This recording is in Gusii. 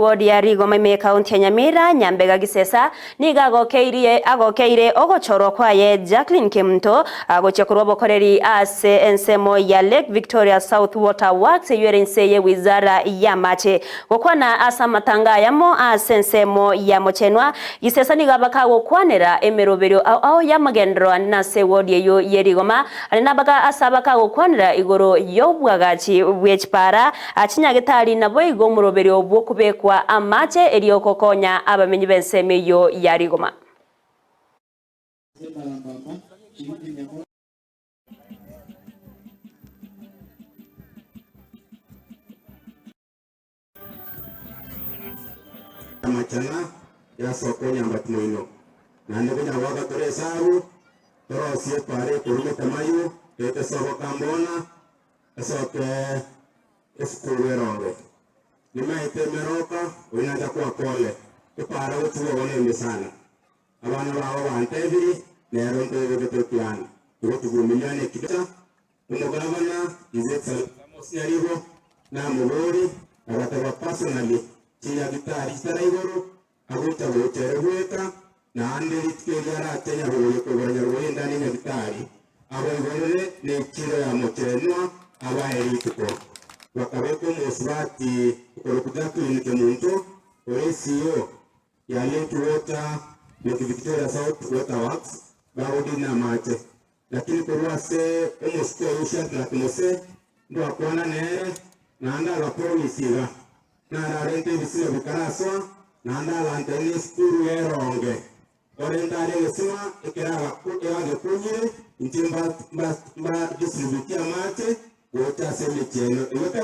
Ward ya Rigoma ime y'Ekaunti ya Nyamira, Nyambega Gisesa, nigo agokeirie agokeire ogochorwa kwaye Jacqueline Kemunto gochia korwa obokoreri ase ensemo ya Lake Victoria South Water Works eyio ere inse ye wizara y'amache. Gokwana ase amatanga ayamo ase ensemo ya Mochenwa, Gisesa nigo abaka gokwanera emeroberio ao ao y'amagenderero ande nase eward eyio ye Rigoma ande nabaka ase abaka gokwanera igoro y'obwagachi bwe chipara Chinyagetari naboigo omoroberio bw'okobekwa amache erio gokonya abamenyi b'ensemo eyio ya rigoma. Amachana yasoka onyambati moino, naende konya goaka tore esabu, torosie epaara ekorwa Metamayu, ete soboka mbona, esoke esukuru eronge. Nimaete emeroka, oyio nacha koa pole, epaara gochia bogo nembe sana. Abana bao bantebiri, nero ntobegete eplan. Igo tuvumiliane kidogo. Omogabana His Excellency Amos Nyaribo namobori, agateba personally, chinyagitari chitara igoro, agocha gocha ere bweka, naende rituko erio arache Nyabogoyo kogora Nyarogoyo endani enyagitari, aboigorere nechiro ya Mochenwa abae rituko. Bakabeka omosubati okorokwa Jacqueline Kemunto ore CEO ya Lake Water Lake Victoria South Water Works bagodina amache. Lakini korwa ase omosike oyio Shadrach Mose ndwakwana nere, naende agapromise iga, Nararente ebisima bikarasoa, naende agantebia nesukuru eronge. Korende are egesima ekere agekunyire, inche mba mba mba distributie amache gocha ase emechie eno. Igo.